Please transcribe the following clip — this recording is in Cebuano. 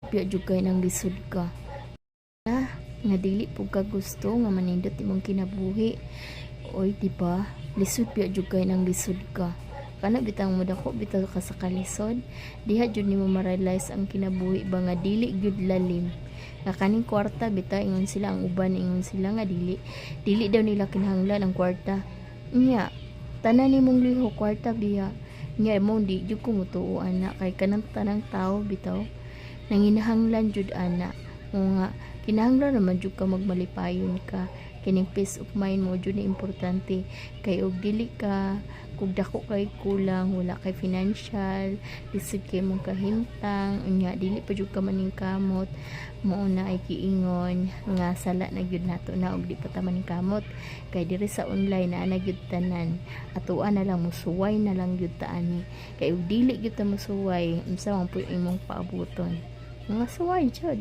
Biya jud kay nang lisod ka. Na, nga dili pud ka gusto nga manindot imong kinabuhi. Oy, di ba? Lisod biya jud kay nang lisod ka. Kana bitang modako bitaw ka sa kalisod, diha jud nimo ma-realize ang kinabuhi ba nga dili gyud lalim. Nga kaning kwarta bitaw, ingon sila, ang uban ingon sila nga dili daw nila kinahanglan ang kwarta. Nya, tanan nimong lihok kwarta biya. Nya mo di jud ko motuo ana kay kanang tanang tao bitaw nanginahanglan jud ana. O nga kinahanglan naman jud ka magmalipayon ka, kining peace of mind mo jud ni importante kay og dili ka, kung dako kay kulang, wala kay financial, lisod kay mong kahimtang, unya dili pa jud ka maningkamot. Mao na ay giingon nga sala na gyud nato na og di pa ta maningkamot kay diri sa online naa na gyud tanan. Atoa na lang musuway na lang gyud ta ani kay og dili gyud ta musuway, unsa man po imong paabuton nga suway jud.